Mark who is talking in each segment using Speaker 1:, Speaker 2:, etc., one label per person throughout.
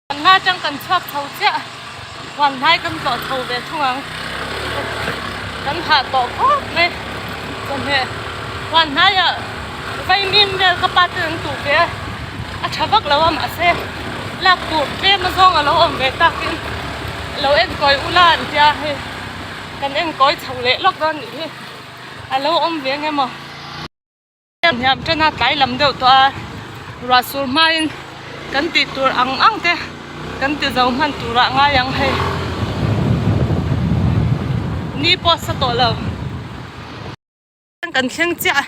Speaker 1: Kan hma atang kan chhuak chho chiah huan hnai kan tlawh chho ve thung ang kan hah tawh khawp mai chawhmeh huan hnaiah vaimim vel ka pa ten an tuh ve a a tha vak lo a mahse lak tur tlem a zawng a lo awm ve takin lo enkawi ula an tia hei kan enkawi chho leh lawk dawn nih hi a lo awm ve ang emaw. Hniam tan a tlai lam deuh tawh a ruah sur hmain kan tih tur ang ang te kan ti zo hman turah ngai ang hei ni pawh sa tawh lo kan thleng chiah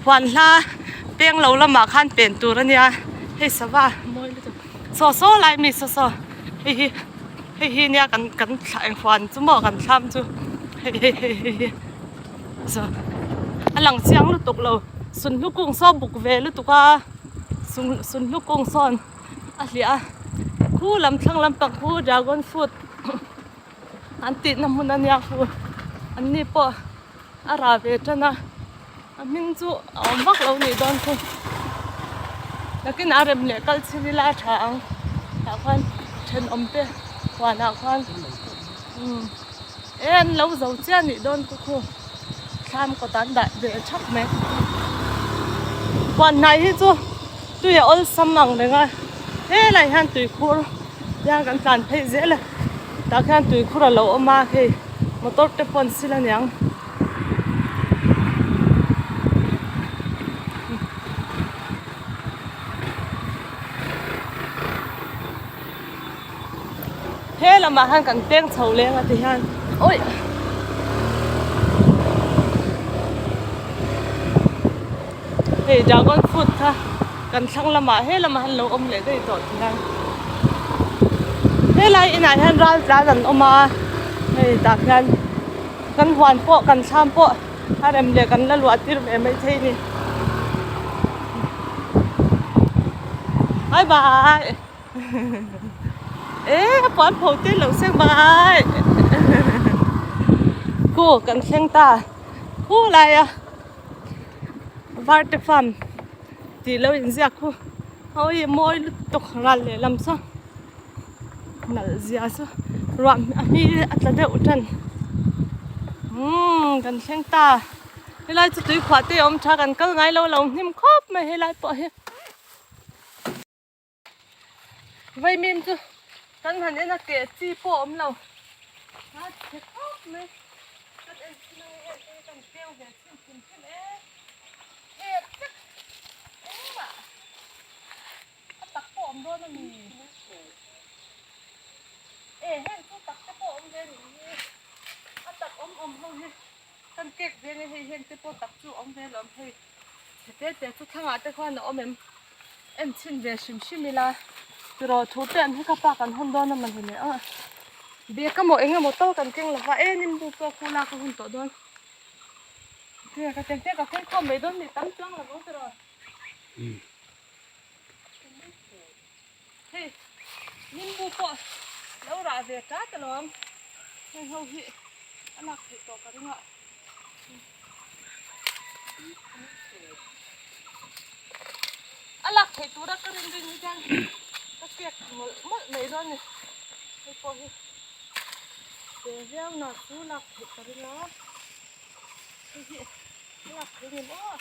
Speaker 1: huan hla peng lo lamah khan pen tur a nia hei sava mawi lutuk saw saw lai mi saw saw hei hi hei hi nia kan kan thla eng huan chu maw kan thlam chu hei hei hei hei hi. A lang chiang lutuk lo sunhlu kung saw buk ve lutuk a sunhlu kung sawn a hliah a khu lam thlang lampang khu dragon fruit an tihna hmun a nia khu an ni pawh a rah ve tan a a hming chu a awm vak lo nih dawn khu nakin a rem leh kal chhir ila a tha ang tah khuan thenawm te huanah khuan umm. E an lo zo chiah nih dawn ku khu thlam kawt an dah ve thap mai huan hnai hi chu tui a awlsam ang reng a helai hian tuikhur hian kan tlan phei zel a tah khian tuikhur a lo awm a hei motor te pawh an sil aniang. He lamah hian kan peng chho leng a ti hian awi hei dragon fruit kha kan thlang lamah he lamah hian lo awm leh daih tawh ti hian helai inah hian ral tlan an awm a hei tah khian kan huan pawh kan thlam pawh a rem leh kan la luah tir ve maithei a ni bye bye. E a puan pho te lo seng mai khu kan thleng ta khu lai a varte farm tih lo inziak khu hawi mawi lutuk ral lehlam saw nalh zia chu ruah a hmi a tla deuh tan umm kan thleng ta helai chu tuikhuah te a awm tha kan kal ngai lo lo hnim khawp mai helai pawh hi. Vaimim chu kan han en a keh chi pawh a awm lo a chhe khawp mai kan en chhin ang em em kan keu ve chhin hrim hrim e hek vek engmah a tak pawh a awm dawn a ni e heng chu tak te pawh a awm ve a nih hi a tak awm awm ho hi kan kek ve nge hei heng te pawh tak chu a awm ve lo hei. Chhe te te chu thlangah te khuan a awm em? En chhin ve hrim hrim ila tiraw thu te an hi ka pa kan hawn dawn a mawni le aw. Bag emaw eng emaw tal kan keng lova e nimbu pawh khu lak a hun tawh dawn. Te ka tel te ka keng khawm mai dawn ni tam chuang lo ang tiraw. Hei nimbu pawh lo rah ve tat alawm heng ho hi a lak theih tawh ka ring a. A lak theih tura ka rin rin hi chuan ka kek mawlh mawlh mai dawn a ni. Hei pawh hi ve viau na chu lak theih ka ring a, hei hi a lak theih ni maw.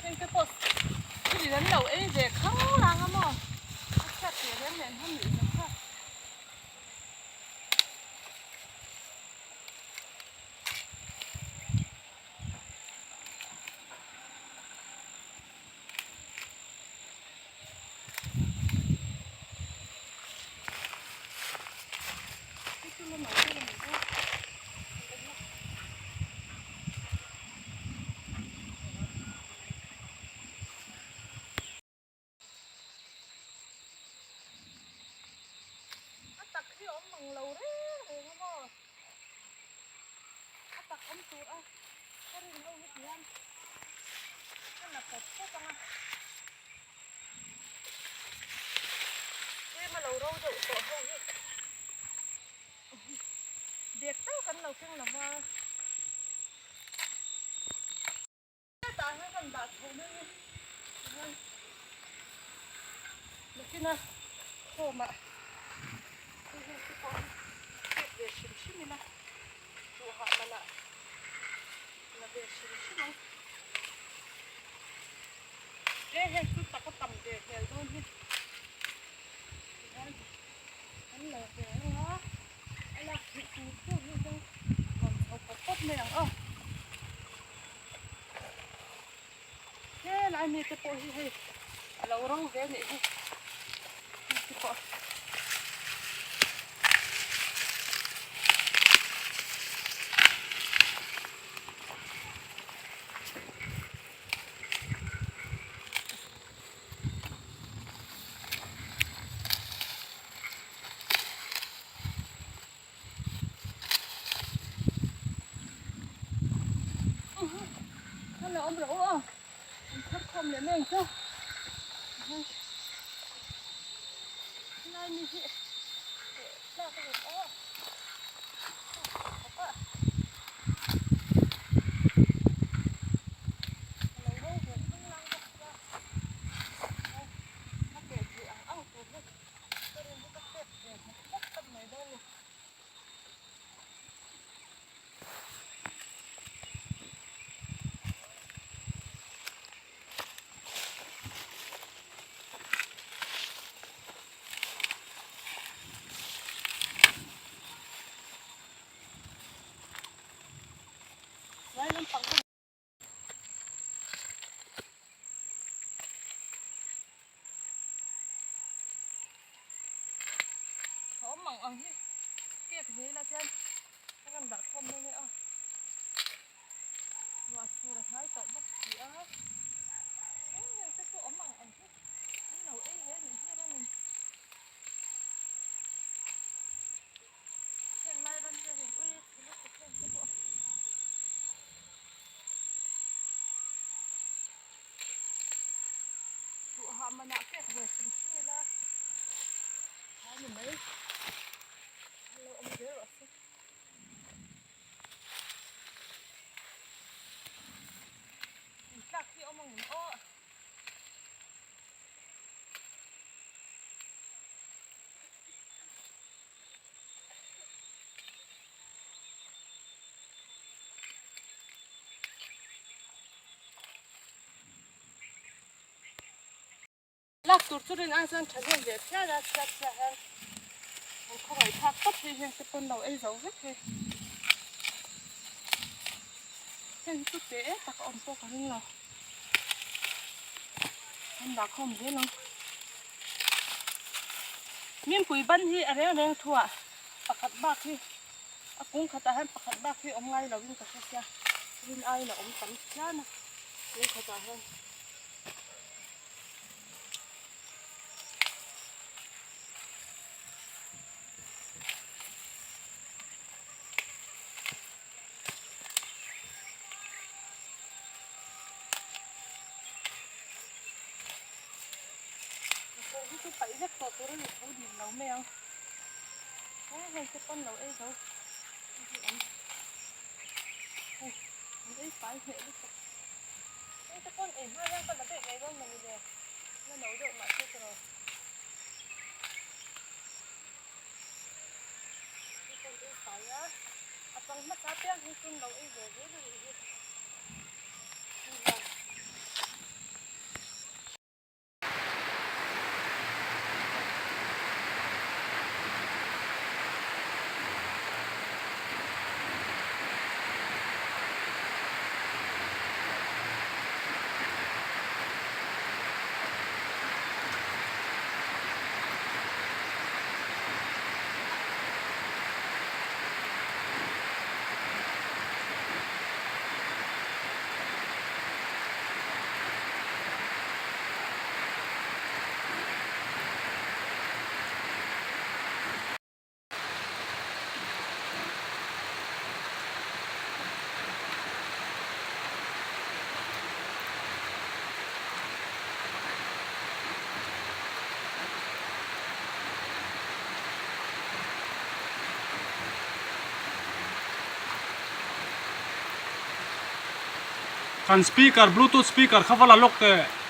Speaker 1: Heng te pawh thil an lo ei ve khang lang a maw a chhiat teh reng nen han nuih zawk kha. A tak hi a awm mang lo reng reng a maw? A tak awm tur a ka rin ho hi tihian ka la pawp pawp ang a. Tlem a lo ro deuh tawh ho hi. Bag tal kan lo keng lo va. Hetah hian kan dah chho mai a tihian nakina khawmah hei heng te pawh hi pek ve hrim hrim ila duhah manah la ve hrim hrim ang e heng chu taka tam ve hmel dawn hi tihian kan la ve ang a a lak theih tur tur hi chuan rawn chho pawp pawp mai ang aw. Helai mi te pawh hi hei a lo ro ve anih hi hei te pawh. Kha la awm rawh u aw an thar khawm leh mai ang chu helai mi hi tlak a rawn aw a lo ro ve khanglang bawk sia a keh theih ang ang tur hi ka rin hi ka pek ve hmawk hmawk tak mai dawn a ni. Lai lampang ka A awm ang ang hi cake ve ila chuan ka rawn dah khawm mai mai a ruah sur a hnai tawh bawk si a eng eng te chu awm ang ang hi an lo ei ve anih hi ramin heng lai ram hianin ui chhe lutuk heng te pawh. Duhah manah kek ve hrim hrim ila a ni mai a lo awm zel rawh se. Intlak hi awm ang em aw. Lak tur chu rin ai chuan thahnem ve phian a chhiat chhiah hian an khawngaih thlak tawp hi heng te pawn lo ei zo vek hei heng hi chu te tak a awm pawh ka ring lo an dah khawm zel ang mimpui ban hi a reng reng thuah pakhat bak hi A kung khatah hian pakhat bak hi awm ngai lovin ka hre sia, rin aiin a awm tam phian a kung khatah hian. Kung hi chu paih vek tawh tur a ni tho dim lo mai ang. He hei te pawn lo ei zo hi awm hei an ei fai hneh lutuk hei te pawn ei hma hian ka la daih mai dawn mawni le la no deuh mahse tiraw hei pawn ei fai a a pang hmasa piang hi chun lo ei ve zel a nih hi hei hian.
Speaker 2: Kan speaker bluetooth speaker kha va la lawk teh.